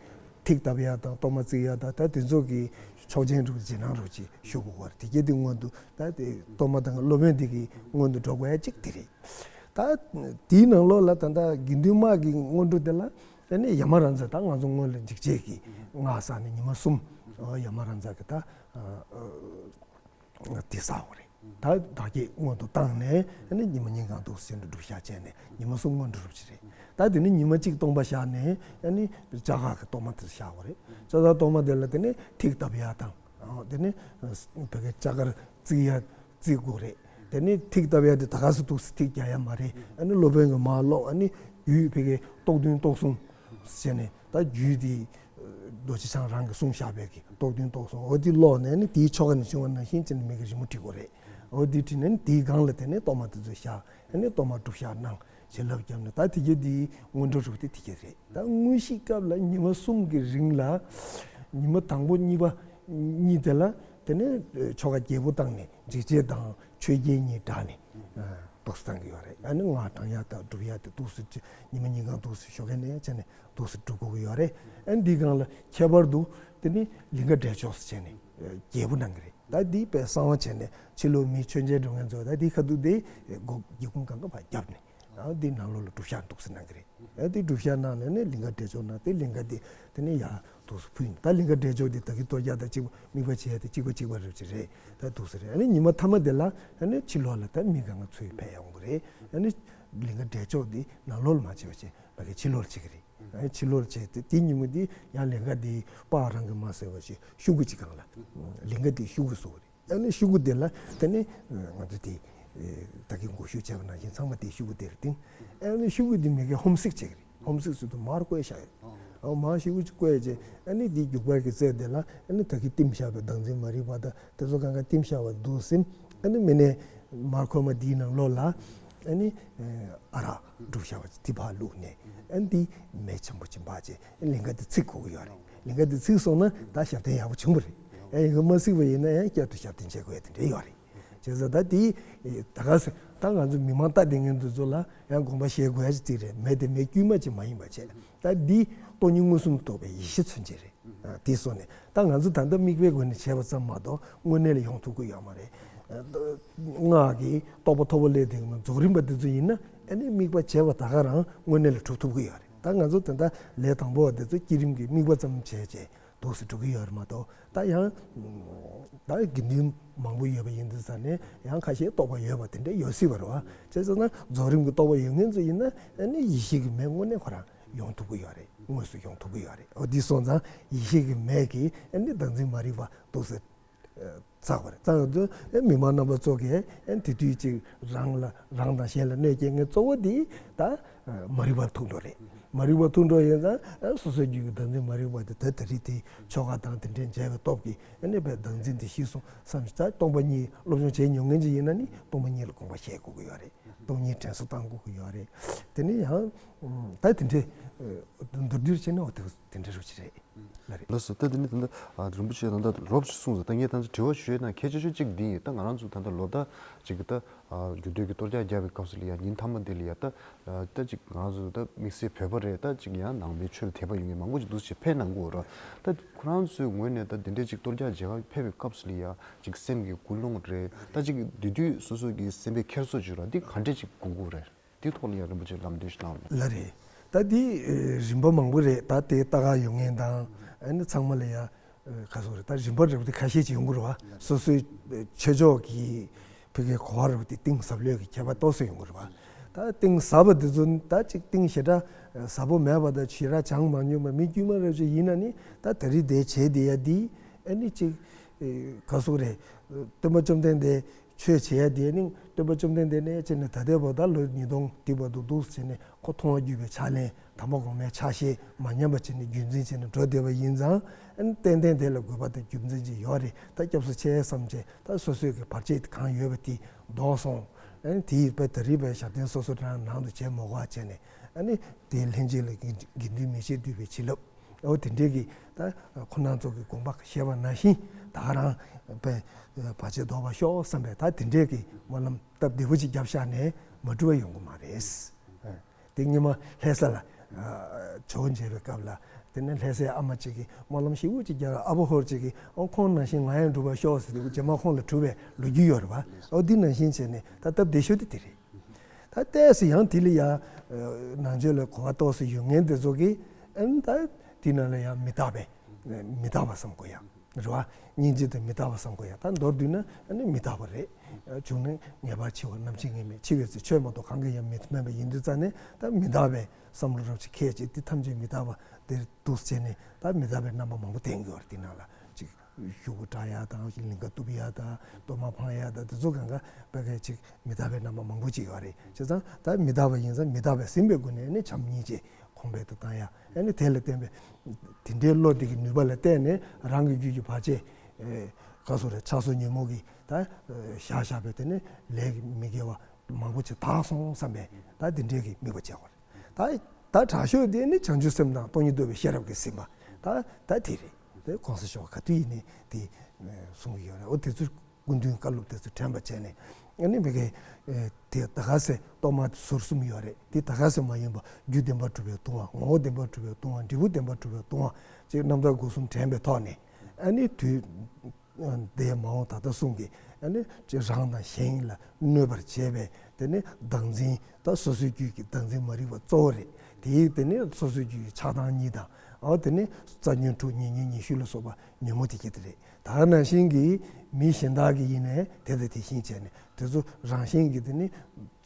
ཐིག་བཏབ་ཡ་དང་གཏོར་མ་བརྩིགས་ཡ་དང་ད་དེ་ཚོ་གི་ཆོག་མཆན་རུ་རྗེས་གནང་རུ་ཅིག་ཞུ་དགོས་པ་རེད། དེ་གྱད་དེ་སྔོན་དུ་ད་དེ་གཏོར་མ་དང་སློབ་དཔོན་དེ་གི་སྔོན་དུ་འགྲོ་དགོས་ཡ་གཅིག་དེ་རེད། ད་དེའི་ནང་ལོགས་ལ་ད་ལྟ་དགེ་འདུན་དམངས་ཀྱི་སྔོན་འགྲོ་དེ་ལ་དེ་ནས་ཡ་མ་ར་མཛད། ད་ང་ཚོ་སྔོན་ལ་འཇིགས་བྱེད་ཀྱི་སྔགས་བསགས་ནས་ཉི་མ་གསུམ་ཡ་མ་ར་མཛད་ཀྱི་ད་དེ་བསགས་པ་རེད། ད་བདག་བསྐྱེད་སྔོན་དུ་བཏང་ནས་ཨ་ནི་ཉི་མ་ཉིན་གང་འདུག་སེ་བྱས་ནས་སྒྲུབ་ཞག་བྱས་ནས་ཉི་མ་གསུམ་སྔོན་འགྲོ་རུ་བྱེད་རེད། ད་དེ་ནི་ཉི་མ་གཅིག་སྟོང་པ་བཞག་ནས་ཨ་ནི་ལྕགས་མཁར་གྱི་གཏོར་མ་དེ་བཞག་པ་རེད། ལྕགས་མཁར་གཏོར་མ་དེ་ལ་དེ་ནི་ཐིག་བཏབ་ཡ་དང་དེ་ནི་བོད་སྐད་ལྕགས་མཁར་བརྩིགས་ཡ་བརྩིགས་དགོས་རེད། དེ་ནི་ཐིག་བཏབ་ཡ་དེ་ད་ག་སེ་འདུག་སེ་ཐིག་རྒྱག་ཡ་མ་རེད། ཨ་ནི་སློབ་དཔོན་གྱིས་མར་ཀློག་ཨ་ནི་རྒྱུད་བོད་སྐད་རྟོགས་བདུན་རྟོགས་གསུམ་བྱས་ནས་ད་རྒྱུད་དེ་རྡོ་རྗེ་འཆང་རང་གིས་གསུངས་བཞག་པའི་གི་རྟོགས་བདུན་རྟོགས་གསུམ་འོ་དེ་ཀློག་ནས་ནི་དེའི་ཆོ་ག་ནས་བྱུང་བ་ནང་བཞིན་བྱས་ནས་མི་གི་རི་མོ་བྲིས་དགོས་རེད། འོ་དེ་བྲིས་ནས་ནི་དེའི་སྒང་ལ་དེ་ནས་གཏོར་མ་དེ་ཚོ་བཞག་ཨ་ནི་གཏོར་མ་སྒྲུབ་ཞག་གནང་བྱིན་རླབས་བརྒྱབ་ནས་ད་དེ་གྱད་དེའི་སྔོན་འགྲོ་རུ་དེ་དེ་གྱད་རེད། ད་དངོས་གཞིའི་སྐབས་ལ་ཉི་མ་གསུམ་གྱི་རིང་ལ་ཉི་མ་དང་པོ་གཉིས་པ་གཉིས་དེ་ལ་དེ་ནས་ཆོ་ག་རྒྱས་པོ་བཏང་ནས་འཇིགས་བྱེད་དང་ཆོས་རྒྱལ་གཉིས་བསྒྲགས་ནས་འདུག་སེ་བཏང་གི་ཡོད་རེད། ཨ་ནི་སྔགས་བགྲང་ཡ་དང་སྒྲུབ་ཡ་དེ་འདུག་སེ་ཉི་མ་ཉིན་གང་འདུག་སེ་ཞོགས་ཀས་ནས་བྱས་ནས་འདུག་སེ་སྒྲུབ་དགོས་ཀྱི་ཡོད་རེད། ཨ་ནི་འདིའི་སྒང་ལ་ཁྱད་པར་དུ་དེ་ནི་ལིང་ག་བསྒྲལ་ཆོག་ཟེར་བྱས་ནས་རྒྱས་པོ་གནང་གི་རེད། ད་འདི་དཔེ་གསང་བ་བྱས་ནས་ཕྱི་ལོགས་མི་མཆོད་མཇལ་འགྲོ་མཁན་ཚོ་ད་འདི་ཁ་ཐུག་དེ་སྒོ་སྒེའུ་ཁུང་སྒང་ག་ཕར་བརྒྱབ་ནས་ཨ་འདི་ནང་ལོགས་ལ་སྒྲུབ་ཞག་འདུག་སེ་གནང་གི་རེད། ཨ་དེ་སྒྲུབ་ཞག་གནང་ནས་ནི་ལིང་ག་བསྒྲལ་ཆོག་གནང་། དེ་ལིང་ག་དེ་དེ་ནས་ཡར་འདུག་སེ་ཕུལ་ནས་ད་ལིང་ག་བསྒྲལ་ཆོག་དེ་ད་གིན་གཏོར་རྒྱག་དང་གཅིག་པ་དམིགས་པ་བྱས་ཏེ་གཅིག་པ་གཅིག་པ་རེད་ཅེ་རེད། ད་འདུག་སེ་རེད། ཨ་ནི་ཉི་མ་མཐའ་མ་དེ་ལ་ཨ་ནི་ཕྱི་ལོགས་ལ་ད་མི་གང་ག་ཚུར་ཕེབས་ཡོང་གི་རེད། ཨ་ནི་ལིང་ག་བསྒྲལ་ཆོག་དེ་ནང་ལོགས་ལ་མ་བྱེད་པ་བྱས་ཕ་གི་ཕྱི་ལོགས་ལ་བྱེད་ཀྱི་རེད། ཨ་ནི་ཕྱི་ལོགས་ལ་བྱས་ཏེ་དེ་ཉིན་མོ་དེ་ཡང་ལིང་ག་དེ་པར་རང་གིས་མ་བཟོས་པ་བྱས་ཤུ་གུ་གཅིག་སྒང་ལ་ལིང་ག་དེ་ཤུ་གུ་བཟོ་གི་རེད། ཨ་ནི་ཤུ་གུ་དེ་ལ་དེ་ནི་ང་ཚོ་དེ་ད་གིན་གོང་ཞུས་བྱས་པ་ནང་བཞིན་ཚང་མ་དེ་ཤུ་གུ་དེ་རེད་དེ། ཨ་ནི་ཤུ་གུ་དེ་མི་གི་ཧོམ་སིག་བྱེད་ཀྱི་རེད། ཧོམ་སིག་ཟེར་དུས་མར་བསྐོལ་བཞག་ཡོད། ཨ་མར་ཤུ་གུ་ཅིག་བསྐོལ་བྱས་ཨ་ནི་དེ་རྒྱུག་པ་གི་རྩེ་དེ་ལ་ཨ་ནི་ད་གིན་བསྟིམས་བཞག་པའི་བདག་འཛིན་མ་རིག་པ་དང་དེ་ཚོ་གང་ག་བསྟིམས་བཞག་པ་འདུག་སེ་ཨ་ནི་མི་ནས་མར་ཁོལ་མ་དེའི་ནང་ལོགས་ལ་ཨ་ནི་ཨ་རག་བསྒྲུབས་བཞག་པ་དེ་ཕར་བླུགས་ནས་ཨ་ནི་དེ་མེ་ཆེན་པོ་ཅིག་འབར་བྱས་ལིང་ག་དེ་ཚིག་དགོས་ཀྱི་ཡོད་རེད། ལིང་ག་དེ་ཚིག་སོང་ན་ད་ཞབས་བརྟན་ཡག་པོ་བྱུང་བ་རེད། ཡང་ཡིན་གྱི་མ་ཚིག་པ་ཡིན་ན་ཡང་བསྐྱར་དུ་ཞབས་བརྟན་བྱེད་དགོས་ཡ་དེ་འདྲ་ཡོད་རེད། བྱས་ཙང་ད་དེ་ད་ག་ས་ད་ང་ཚོ་མི་མང་ལྟ་བསྡད་མཁན་དེ་ཚོ་ལ་ཡང་དགོངས་པ་བཞེས་དགོས་ཡ་ཅིག་དེ་རེད། མེ་དེ་མེ་དཀྱུས་མ་ཅིག་མ་ཡིན་པ་བྱས། ད་འདི་སྟོང་ཉིད་མངོན་སུམ་དུ་རྟོགས་པའི་ཡེ་ཤེས་མཚོན་བྱེད་རེད། ཨ་དེ་སོང་ནས་ད་ང་ཚོ་ད་ལྟ་དམིགས་པའི་སྒོ་ནས་བྱས་པ་ཙམ་མ་གཏོགས་དངོས་གནས་ལ་ཡོང་ཐུབ་ཀྱི་ཡོད་མ་རེད། ཨ་སྔགས་ཀྱི་རྟོགས་པ་ཐོབ་པ་ལས་དེ་གི་རྫོགས་རིམ་པ་དེ་ཚོ་ཡིན་ན་ཨ་ནི་དམིགས་པ་བྱས་པ་ད་ག་རང་དངོས་གནས་ལ་གྲུབ་ཐུབ་ཀྱི་ཡོད་རེད། ད་ང་ཚོ་ད་ལྟ་ལས་དང་པོ་བ་དེ་ཚོ་བསྐྱེད་རིམ་གྱི་དམིགས་པ་ཙམ་བྱས་བྱས་འདུག་སེ་འགྲོ་གི་ཡོད་རེད་མ་གཏོགས་ད་ཡང་ད་དགེ་འདུན་མང་པོ་ཡོད་པ་ཡིན་དུས་ཙང་ནས་ཡང་ཁ་ཤས་རྟོགས་པ་ཡོད་པ་དེ་འདྲ་ཡོད་སྲིད་པ་རེད་བ། བྱས་ཙང་ན་རྫོགས་རིམ་གྱི་རྟོགས་པ་ཡོད་མཁན་ཚོ་ཡིན་ན་ཨ་ནི་ཡེ་ཤེས་ཀྱི་མེ་དངོས་གནས་ཁོ་རང་ཡོང་ཐུབ་ཀྱི་ཡོད་རེད། དངོས་སུ་ཡོང་ཐུབ་ཀྱི་ཡོད་རེད། འོ་འདི་སོང་ཙང་ཡེ་ཤེས་ཀྱི་མེ་གིས་ཨ་ནི་བདག་འཛིན་མ་རིག་པ་འདུག་སེ་ བཙགས་པ་རེད། བཙགས་ཡོང་དུས་ཨེ་མི་མང་རྣམ་པ་ཚོ་གིས་ཨེ་དེ་དུས་ཅིག་རང་ལ་རང་དང་གཞན་ལ་གནོད་སྐྱེལ་མཁན་གཙོ་བོ་དེ་ད་མ་རིག་པ་ཐུག་འགྲོ་རེད། མ་རིག་པ་ཐུག་འགྲོ་ཡིན་ཙང་ཨེ་སོ་སོའི་རྒྱུད་ཀྱི་བདག་འཛིན་མ་རིག་པ་དེ་ད་ད་རེས་དེ་ཆོ་ག་དང་དེ་འདྲའི་མཇལ་བའི་སྟོབས་ཀྱིས་ཨེ་ནི་བདག་འཛིན་དེ་ཞི་སོང་བསམ་ཞིག་ད་སྟོང་པ་ཉིད་སློབ་སྦྱོང་བྱས་མྱོང་མཁན་ཅིག་ཡིན་ན་ནི་སྟོང་པ་ཉིད་ལ་དགོངས་པ་བཞེས་དགོས་ཀྱི་ཡོད་རེད། སྟོང་ཉིད་དྲན་གསོ་བཏང་དགོས་ཀྱི་ཡོད་རེད། དེ་ནི་ཡང་ད་དེ་འདྲའི་མདོར་བསྡུས་བྱས་ན་འོ་དེ་དེ་འདྲའི་རུ་ཅིག་རེད། ལགས་རེད། ལགས་སོ། ད་དེ་ནི་ད་ལྟ་ཨ་རིན་པོ་ཆེ་ད་ལྟ་རོབ་ཅིག་གསུངས་སོང་། ད་ངས་ད་ལྟ་དྲི་བ་ཞུས་ན་གལ་ཆེ་ཤོས་གཅིག་འདི་ཡིན། ད་ང་རང་ཚོ་ད་ལྟ་ལོ་ཟླ་གཅིག་གི་ད་ཨ་རྒྱུད་སྟོད་ཀྱི་གཏོར་རྒྱག་བརྒྱབ་པའི་སྐབས་སུ་ལ་ཡ་ཉིན་མཐའ་མ་འདི་ལ་ཡ་ད་ཨ་ད་ཅིག་ང་རང་ཚོ་ད་དམིགས་བསལ་བོད་པ་རེད། ད་ཅིག་ཡང་ནང་པའི་ཆོས་ལ་དད་པ་ཡོད་མཁན་མང་པོ་ཅིག་འདུག་ཅེས་ཕེབས་གནང་གི་ཡོད་རེད། ད་ཁོ་རང་ཚོའི་ངོས་ནས་ད་འདི་འདྲའི་ཅིག་གཏོར་རྒྱག་མཇལ་ཁ་ཕེབས་པའི་སྐབས་སུ་ལ་ཡ་ཅིག་སེམས་ཀྱི་ཀུན་སློང་རེད། ད་ཅིག་དེ་དུས་སོ་སོ་གི་སེམས་པའི་འཁྱེར་སོ་ཅིག་ར་འདི་ག་འདྲས་ཅིག་དགོངས་ཀྱི་ཡོད་རེད། དེ་ཐོག་ལ་ཡང་རིན་པོ་ཆེ་ལམ་སྟོན་ཞིག་གནང་རོགས། ལགས་རེད། ད་དེ་ཨེ་རིམ་པ་མང་པོ་རེད། ད་དེ་ལྟ་ག་ཡོང་མཁན་དང་ཨ་ནི་ཚང་མ་ལ་ཡ་ཨེ་ག་སོགས་རེད། ད་རིམ་པ་རེད་པ། དེ་ཁ་ཤས་ཅིག་ཡོང་གི་རེད་བ། སོ་སོའི་ཨེ་ཆོས་ཕྱོགས་ཀྱི་ཕ་གིའི་གོ་བ་རེད་པ། དེ་གཏིང་ཟབ་ལོས་ཀྱི་ཁྱད་པར་ཏོག་ཙམ་ཡོང་གི་རེད་བ། ད་གཏིང་ཟབ་པ་དེ་ཚོ་ད་ཅིག་གཏིང་ཞེ་དྲག་ཟབ་པོ་མེད་པ་དང་ཞེ་དྲག་སྦྱངས་མ་མྱོང་བའི་མི་དཀྱུས་མ་རེ་ཅིག་ཡིན་ན་ནི་ད་ད་རེས་དེ་བྱས་བསྡད་ཡ་འདི་ཨ་ནི་ཅིག་ཨེ་ག་སོགས་རེད། སྟོན་པ་བཅོམ་ལྡན་འདས་ཆོས་བྱེད་ཡ་དེ་ནི་སྟོན་པ་བཅོམ་ལྡན་འདས་ནས་བྱས་ནས་ད་ལྟའི་བར་ད་ལོ་ཉིས་སྟོང་འདི་བར་དུ་འདུག་བྱས་ནས་ཁོ་མཐོང་བ་བརྒྱུད་པའི་ཕྱག་ལེན་དམ་པ་གོང་མའི་ཕྱག་བཞེས་མ་ཉམས་པ་བྱས་ནས་རྒྱུན་འཛིན་བྱས་ནས་འགྲོ་བསྡད་པ་ཡིན་ཙང་། ཨ་ནི་ཏན་ཏན་དེ་ལ་དགོས་པ་དང་རྒྱུ་མཚན་ཅིག་ཡོད་རེད། ད་སྐྱབས་སུ་མཆི་བསམ་བྱས་ད་སོ་སོའི་གི་བར་ཆད་གང་ཡོད་པ་དེ་ལྡོག་སོང་། ཨ་ནི་དེ་ཡི་དཔེ་ད་རེས་པའི་ཞབས་བརྟན་སོ་སོ་རང་ནང་དུ་བྱེད་མ་དགོས་པ་བྱས་ནས། ཨ་ནི་དེའི་ལྷན་སྐྱེས་ལ་དགེ་དགེ་འདུན་མི་བྱེད་འདུས་པའི་བྱིན་རླབས། འོ་དེ་འདྲའི་གི་ད་ཁོང་རྣམ་ཚོ་གི་དགོངས་པ་བཞེས་པ་ནང་བཞིན་ད་ག་རང་དཔེ་བར་ཆད་ཟློག་པར་ཤོག་བསམ་པའི་ད་དེ་འདྲའི་གི་སྨོན་ལམ་སྟབས་བདེ་པོ་ཅིག་བརྒྱབ་བཞག་ནས་མ་འགྲུབ་པ་ཡོང་གི་མ་རེད། དེ་སྔོན་མ་ལྷ་ས་ལ་ཇོ་བོ་མཇལ་བའི་སྐབས་ལ་དེ་ནས་ལྷ་སའི་ཨ་མ་གཅིག་གིས་སྨོན་ལམ་ཞེ་པོ་ཅིག་བརྒྱབ། ཨ་ཕོ་ཧོར་གཅིག་གིས་ཨོ་ཁོང་ནང་བཞིན་ང་ཡང་འགྲུབ་པར་ཤོག་ཟེར་དུས་རྗེས་མ་ཁོང་ལ་གྲུབ་པའི་ལོ་རྒྱུས་ཡོད་རེད་བ། ཨོ་འདི་ནང་བཞིན་བྱས་ནས་ད་སྟབས་བདེ་ཤོས་དེ་དེ་རེད། ད་ལྟས་སུ་ཡང་དེ་ལ་ཡ་ནང་ཆོས་ལ་གོ་བ་ཏོག་ཙམ་ཡོད་མཁན་དེ་ཚོ་གིས་ཨ་ནི་ད་དེ་ནང་ལ་ཡ་མི་རྟག་པའི་མི་རྟག་པ་བསམ་དགོས་ཡ་རེད་བ། སྙིང་རྗེ་དང་མི་རྟག་པ་བསམ་དགོས་ཡ། ད་མདོར་བསྡུས་ན་ཨ་ནི་མི་རྟག་པ་རེད། བྱུང་ན་ངེས་པར་འཆི་བ། ནམ་འཆི་ངེས་མེད། འཆི་བའི་ཚེ་ཆོས་མ་གཏོགས་གང་གིས་ཡང་མི་མཐོང་བ་ཡིན་དུས་ཙང་ནས་ད་མི་རྟག་པའི་བསམ་བློ་རབ་ཅིག་འཁྱེར་བྱས་དེ་ཐམས་ཅད་མི་རྟག་པ་དེར་འདུག་བྱས་ནས་ད་མི་རྟག་པའི་རྣམ་པ་མང་པོ་བསྟན་གྱི་ཡོད་རེད། དེ་ནང་ལ་ཅིག་ཤོག་གུ་བཀྲ་ཡ་དང་ལིང་ག་གཏུབ་ཡ་དང་གཏོར་མ་འཕང་ཡ་དང་དེ་ཚོ་གང་ག་དཔེ་གལ་ཆེ། མི་རྟག་པའི་རྣམ་པ་མང་པོ་ཅིག་ཡོད་རེད། བྱས་ཙང་ད་མི་རྟག་པ་ཡིན་ཙང་མི་རྟག་པས་ཟིན་པའི་སྒོ་ནས་ནི་བྱམས་སྙིང་རྗེ་གོང་འཕེལ་དུ་བཏང་ཡ། ཨ་ནི་དེ་ལ་བརྟེན་པའི་དེ་འདྲའི་བློ་དེ་གི་ནུས་པ་ལ་བརྟེན་ནས་རང་གི་རྒྱུད་ཀྱི་བར་ཆད་ག་སོགས་རེད། ཆགས་སོགས་ཉོན་མོངས་ཀྱིས་ད་བཞག་བཞག་པའི་དེ་ནི་ལས་ཀྱི་མི་དགེ་བ་མང་པོ་ཅིག་དག་སོང་བསམ་པས་ད་དེ་འདྲའི་གི་དམིགས་པ་བྱས་པ་རེད། ད་ད་དྲག་ཤོས་དེ་ནི་བྱང་ཆུབ་སེམས་དང་སྟོང་ཉིད་རྟོགས་པའི་ཤེས་རབ་ཀྱིས་ཟིན་པ་ད་ད་དེ་རེད། དེ་གོང་ས་མཆོག་ག་དུས་ཡིན་ནའི་དེ་གསུང་གི་ཡོད་རེད། འོ་དེ་ཚོ་སྐུ་མདུན་བཀའ་སློབ་དེ་ཚོ་དྲན་པ་བྱས་ནས་ཨ་ནི་མི་དགེ་དེ་ད་ག་ཚོད་གཏོར་མ་ཟུར་གསུམ་ཡོད་རེད། དེ་ད་ག་ཚོད་མ་ཡིན་པ་རྒྱུ་བདེན་པར་གྲུབ་པའི་ལྟུང་བ། ངོ་བོ་བདེན་པར་གྲུབ་པའི་ལྟུང་བ། འབྲས་བུ་བདེན་པར་གྲུབ་པའི་ལྟུང་བ་ཅེས་རྣམ་ཐར་སྒོ་གསུམ་དྲན་པའི་ཐོག་ནས་ཨ་ནི་དུས་དེ་མ་འོངས་ད་ལྟ་གསུང་གི་ཨ་ནི་ཅེས་རང་དང་གཞན་ལ་གནོད་པར་བྱེད་པའི་དེ་ནི་བདག་འཛིན། ད་སོ་སོའི་རྒྱུད་ཀྱི་བདག་འཛིན་མ་རིག་པ་གཙོ་བོ་རེད། དེའི་དེ་ནི་སོ་སོའི་རྒྱུད་ཀྱི་ཆགས་སྡང་གཉིས་དང་། འོ་དེ་ནི་རྩ་ཉོན་དྲུག་ཉེ་ཉོན་ཉེ་ཤོས་ལ་སོགས་པ་ཉོན་མོངས་དེ་སྐྱེ་དེ་རེད། ད་ག་ནང་བཞིན་གྱི་མི་གཞན་དག་གི་ཡིན་ནའི་དེ་དང་དེ་བཞིན་བྱས་ནས་དེ་ཚོ་རང་བཞིན་གྱི་དེ་ནི་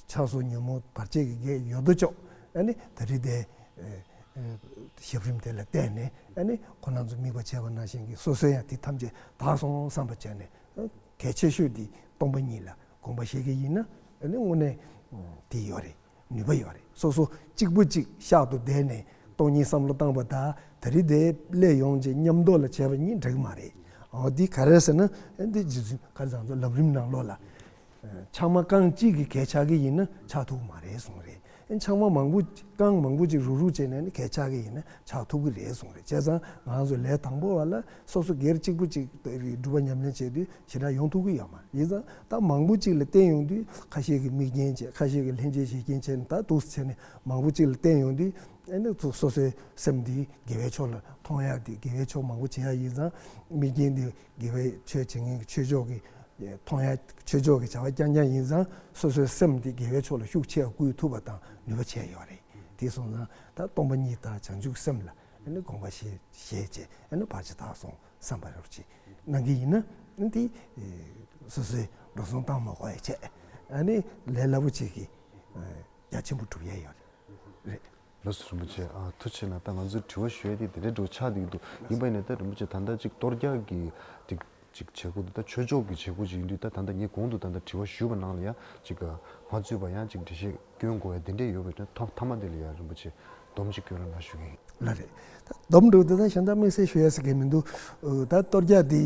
ཆགས་སོགས་ཉོན་མོངས་བར་ཆད་ཀྱི་གེགས་ཡོད་དོ་ཅོག་ཨ་ནི་ད་རེས་དེ་ཨེ་ཨེ་ཞབས་རིམ་དེ་ལ་བརྟེན་ནས་ཨ་ནི་ཁོ་རང་ཚོ་དམིགས་པ་བྱས་པ་ནང་བཞིན་གྱི་སོ་སོ་ཡང་དེ་ཐམས་ཅད་དག་སོང་བསམ་པ་བྱས་ནས་གལ་ཆེ་ཤོས་དེ་སྟོང་པ་ཉིད་ལ་དགོངས་པ་བཞེས་ཀྱི་ཡིན་ན་ཨ་ནི་དངོས་གནས་དེ་ཡོད་རེད། ནུས་པ་ཡོད་རེད། སོ་སོ་གཅིག་པུ་གཅིག་ཤག་ཏུ་བསྡད་ནས་སྟོང་ཉིད་བསམ་བློ་བཏང་པ་དང་ད་རེས་དེ་སླེབས་ཡོང་རྗེས་མཉམ་དུ་ལ་བྱས་པ་གཉིས་འདྲ་གི་མ་རེད། འོ་འདི་ག་རེ་ཟེར་ན་ཨ་འདི་རྗེ་བཙུན་ག་རེ་ཟེར་ང་ཚོ་ལམ་རིམ་ནང་ལོགས་ལ་ཆང་མ་རྐང་གཅིག་གིས་གས་ཆག་གི་ཡིན་ན་ཆག་ཐུབ་ཀྱི་མ་རེད་གསུངས་རེད། ཨ་ཆང་མ་མང་པོ་རྐང་མང་པོ་ཅིག་རུག་རུག་བྱས་ནས་ནི་གས་ཆག་གི་ཡིན་ན་ཆག་ཐུབ་ཀྱི་རེད་གསུངས་རེད། བྱས་ཙང་ང་ཚོ་ལས་དང་པོ་བ་ལ་སོ་སོ་སྒེར་གཅིག་པུ་གཅིག་སྒྲུབ་པ་ཉམས་ལེན་བྱས་དུས་ཞེ་དྲག་ཡོང་ཐུབ་ཀྱི་ཡོད་མ་རེད། ཡིན་ཙང་ད་མང་པོ་གཅིག་ལ་བརྟེན་ཡོང་དུས་ཁ་ཤས་ཀྱིས་དམིགས་རྐྱེན་བྱས། ཁ་ཤས་ཀྱིས་ལྷན་སྐྱེས་བཞེད་རྐྱེན་བྱས་ནས་ད་འདུག་སེ་བྱས་ནས་མང་པོ་གཅིག་ལ་བརྟེན་ཡོང་དུས་ཨ་ནི་ཚོ་སོ་སོའི་སེམས་འདི་དགེ་བའི་ཕྱོགས་ལ་མཐོང་ཡག་འདི་དགེ་བའི་ཕྱོགས་མང་པོ་བྱེད་ཡག་ཡིན་ཙང་དམིགས་རྐྱེན་འདི་དགེ་བའི་ཆོས་བྱེད་མཁན་གྱི་ཆོས་ཕྱོགས་ཀྱི་མཐོང་ཡག་ཆོས་ཕྱོགས་ཀྱི་བྱ་བ་རྐྱང་རྐྱང་ཡིན་ཙང་སོ་སོའི་སེམས་འདི་དགེ་བའི་ཕྱོགས་ལ་ཤུགས་ཆེ་བསྐུལ་ཐུབ་པ་དང་ནུས་པ་ཆེ་ཡོད་རེད། དེ་སོང་ཙང་ད་སྟོང་པ་ཉིད་དང་བྱང་ཆུབ་སེམས་ལ་ཨ་ནི་དགོངས་པ་བཞེས་བཞེས་བྱས་ཨ་ནི་བར་ཆད་དག་སོང་བསམ་པ་རོབ་ཅིག་གནང་གི་ཡིན་ན་ཨ་ནི་དེ་སོ་སོའི་འགྲོ་སོང་བཏང་མ་དགོས་ཡ་བྱས་ཨ་ནི་ལས་སླ་པོ་ཅིག་གིས་རྒྱ་ཆེན་པོ་སྒྲུབ་ཡས་ཡོད་རེད། ལགས་སོ་རིན་པོ་ཆེ། ཨ་ཐུགས་རྗེ་ཆེ་གནང་། ད་ང་ཚོའི་དྲི་བ་ཞུ་ཡས་དེ་དེ་འདྲའི་འགྲོ་ཆགས་བསྡད་ཀྱི་འདུག་ཡིན་པ་ཡིན་ན་ད་རིན་པོ་ཆེ་ད་ལྟ་ཅིག་གཏོར་རྒྱག་གི་ཅིག་ ཅིག་བྱེད་སྒོ་འདི་ད་ཆོས་ཕྱོགས་ཀྱི་བྱེད་སྒོ་ཅིག་ཡིན་དུས། ད་ད་ལྟ་ངས་གོང་དུ་ད་ལྟ་དྲི་བ་ཞུས་པ་ནང་ལ་ཡང་ཅིག་མ་རྩོད་པ་ཡང་ཅིག་འགྲེལ་བཤད་སྐྱོན་དགོས་ཡ་དེ་འདྲས་ཡོད་པའི་དོན་མཐའ་མ་དེ་ལ་ཡང་རིན་པོ་ཆེ་སྡོམ་ཅིག་སྐྱོན་རོགས་གནང་ཞུ་གི་ཡིན། ལགས་རེད། ད་སྡོམ་འགྲོ་འདི་ད་གཞན་དག་དམིགས་བསལ་ཞུ་ཡ་ཟེར་གི་མི་འདུག་ད་གཏོར་རྒྱག་འདི་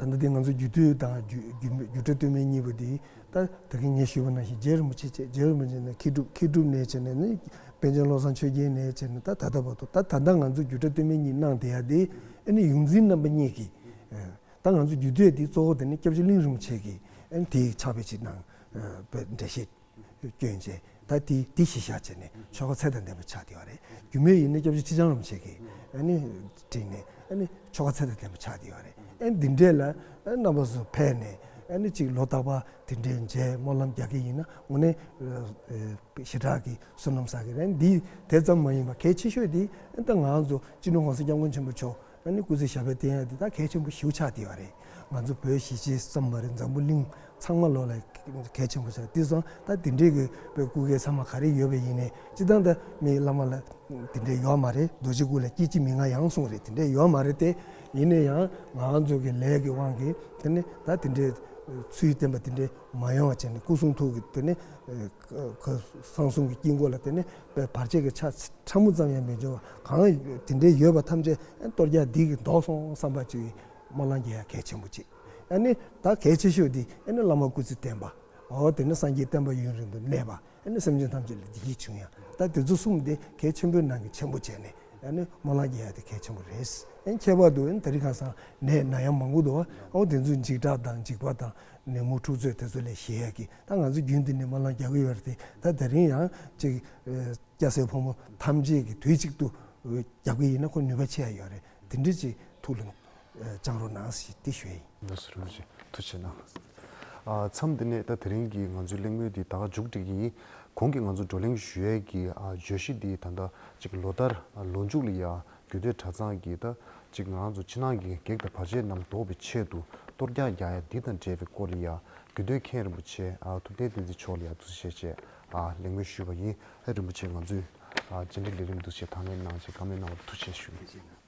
ད་ལྟ་འདི་ང་ཚོ་རྒྱུད་སྟོད་དང་རྒྱུད་རྒྱུད་རྒྱུད་གྲྭ་སྟོད་སྨད་གཉིས་པོ་འདི་ད་ད་གིན་ངས་ཞུས་པ་ནང་བཞིན་རྗེ་རིན་པོ་ཆེ་བྱས། རྗེ་རིན་པོ་ཆེ་ནས་མཁས་གྲུབ། མཁས་གྲུབ་ནས་བྱས་ནས་ནི་པཎ་ཆེན་བློ་བཟང་ཆོས་རྒྱན་ནས་བྱས་ནས་ད་ད་ལྟ་བར་དུ། ད་ད་ལྟ་ང་ཚོ་རྒྱུད་གྲྭ་སྟོད་སྨད་གཉིས་གནང་བསྡད་ཡ་འདི་ཨ་ནི་ཡོངས་འཛིན་རྣམ་པ་གཉིས་ཀྱིས། ད་ང་ཚོ་རྒྱུད་སྟོད་འདི་གཙོ་བོ་དེ་ནི་སྐྱབས་རྗེ་གླིང་རིན་པོ་ཆེ་གིས་ཨ་ནི་དེའི་ཕྱག་དཔེ་ཅིག་གནང་བའི་འགྲེལ་བཤད་སྐྱོན་བྱས། ད་དེ་དེ་གཞི་བཞག་བྱས་ནས་ཆོ་ག་ཚད་དང་ལྡན་པ་ཆགས་བསྡད་ཡོད་རེད། རྒྱུད་སྨད་ཡིན་ན་སྐྱབས་རྗེ་ཁྲི་བྱང་རིན་པོ་ཆེ་གིས་ཨ་ནི་བྲིས་ནས་ཨ་ནི་ཆོ་ག་ཚད་དང་ལྡན་པ་ཆགས་བསྡད་ཡོད་རེད། ཨ་ནི་འདི་འདྲས་ལ་ཨ་རྣམ་པ་ཚོ་ཕེབས་ནས་ཨ་ནི་ཅིག་ལོ་རྟག་པར་དེ་འདྲས་མཇལ་སྨོན་ལམ་རྒྱག་གི་ཡིན་ན་དངོས་གནས་ཞེ་དྲག་གི་བསོད་ནམས་བསགས་ཀྱི་རེད། འདི་དེ་ཙམ་མ་ཡིན་པར་གལ་ཆེ་ཤོས་དེ་ཨ་ནི་ད་ང་ཚོ་སྤྱི་ནོར་༸གོང་ས་༸སྐྱབས་མགོན་ཆེན་པོ་མཆོག་ཨ་ནི་སྐུ་ཚེ་ཞབས་པད་བརྟན་ཡ་དེ་ད་གལ་ཆེན་པོ་ཞེ་པོ་ཆགས་བསྡད་ཡོད་རེད། ང་ཚོ་བོད་གཞིས་བྱེས་ཙམ་མ་རེད། འཛམ་བུ་གླིང་ཚང་མ་ལོག་ལ་གལ་ཆེན་པོ་ཆགས། དེ་སོང་ད་དེ་འདྲའི་གི་བོད་སྐུ་སྒེར་ཚང་མ་ག་རེ་ཡོད་པ་ཡིན་ནའི་སྤྱིར་བཏང་ད་མི་བླ་མ་ལ་དེ་འདྲའི་ཡོད་མ་རེད། རྡོ་རྗེ་སྐུ་ལ་སྐྱེ་འཆི་མི་མངའ་ཡང་གསུངས་རེད། དེ་འདྲའི་ཡོད་མ་རེད་དེ། ཡིན་ན་ཡང་ང་ཚོ་གི་ལས་ཀྱི་དབང་གིས་དེ་ནི་ད་དེ་འདྲའི་ཚུལ་བསྟན་པ་དེ་འདྲའི་མ་ཡོང་བ་བྱས་ནས་སྐུ་གསུང་ཐུགས་ཀྱི་དེ་ནི་གསང་གསུམ་གྱི་དཀྱིལ་འཁོར་ལ་དེ་ནི་བར་ཆད་ཀྱི་ཆ་ཕྲ་མོ་ཙམ་ཡང་མི་འབྱུང་བ། གང་དེ་འདྲའི་ཡོད་པ་ཐམས་ཅད་གཏོར་རྒྱག་འདི་གིས་ཟློག་སོང་བསམ་པ་ཅིག་སྨོན་ལམ་རྒྱག་ཡ་གལ་ཆེན་པོ་ཅིག་ཨ་ནི་ད་གལ་ཆེ་ཤོས་འདི་ཨ་ནི་བླ་མ་སྐུ་ཚེ་བརྟན་པ། འོ་དེ་ནི་སངས་རྒྱས་བསྟན་པ་ཡུན་རིང་དུ་གནས་པ། ཨ་ནི་སེམས་ཅན་ཐམས་ཅད་ལ་བདེ་སྐྱིད་བྱུང་ཡ། ད་དེ་ཚོ་གསུམ་དེ་གལ་ཆེན་པོའི་ནང་གི་ཆེན་པོ་བྱས་ནས་ཨ་ནི་སྨོན་ལམ་རྒྱག་ཡ་དེ་གལ་ཆེན་པོ་རེད། ཨ་ནི་ཁྱད་པར་དུ་ཨ་ནི་དེ་རིང་ཁ་སང་ནད་ན་ཡ་མང་པོ་འདུག་བ། འོ་དེ་ཚོ་འཇིགས་སྐྲག་དང་འཇིགས་པ་དང་ནད་མུག་འཁྲུག་རྩོད་དེ་ཚོ་ལས་ཞི་ཡ་གི་ད་ང་ཚོ་རྒྱུན་དུ་ནས་སྨོན་ལམ་རྒྱག་གི་ཡོད་རེད་དེ། ད་དེ་རིང་ཡང་ཅིག་སྐྱ་སེར་ཕོ་མོ་ཐམས་ཅད་ཀྱིས་དུས་གཅིག་ཏུ་རྒྱབ་ཀྱི་ཡིན་ན་ཁོ་ནུས་པ་ཆེ་ཡ་ཡོད་རེད། དེ་འདྲ་ཅིག་ཐུགས་ལ་བཅངས་རོགས་གནང་ཞེས་དེ་ཞུ་ཡ་ཡིན། ལགས་སོ། རིན་པོ་ཆེ་ཐུགས་རྗེ་གནང་། ཨ་མཚམས་འདི་ནས་ད་དེ་རིང་གི་ང་ཚོའི་གླེང་མོལ་འདི་ད་ག་མཇུག་སྒྲིལ་གྱི་ཡིན། གོང་གི་ང་ཚོ་བགྲོ་གླེང་ཞུ་ཡས་ཀྱི་ཨ་བརྗོད་གཞི་འདི་ད་ལྟ་ཅིག་ལོ་ལྟར་ཨ་ལོ་མཇུག་ལ་ཡ་རྒྱུད་སྟོད་གྲྭ་ཚང་གི་ད་ཅིག་ང་ཚོ་ཕྱི་ནང་གི་གེགས་དང་བར་ཆད་རྣམས་ཟློག་པའི་ཆེད་དུ་གཏོར་རྒྱག་རྒྱག་ཡ་འདི་དང་འབྲེལ་བའི་སྐོར་ལ་ཡ་རྒྱུད་སྟོད་མཁན་རིན་པོ་ཆེ་ཨ་ཐུབ་བསྟན་བསྟན་འཛིན་མཆོག་ལ་ཡ་ཐུགས་རྗེ་ཆེ་ཞེས་ཨ་གླེང་མོལ་ཞུས་པ་ཡིན། ཨ་རིན་པོ་ཆེ་ང་ཚོའི་ཨ་རྗེས་འབྲེལ་ལས་རིམ་འདུག་ཞེས་དང་ལེན་གནང་ཞེས་བཀའ་མོལ་གནང་བར་ཐུགས་རྗེ་ཆེ་ཞུ།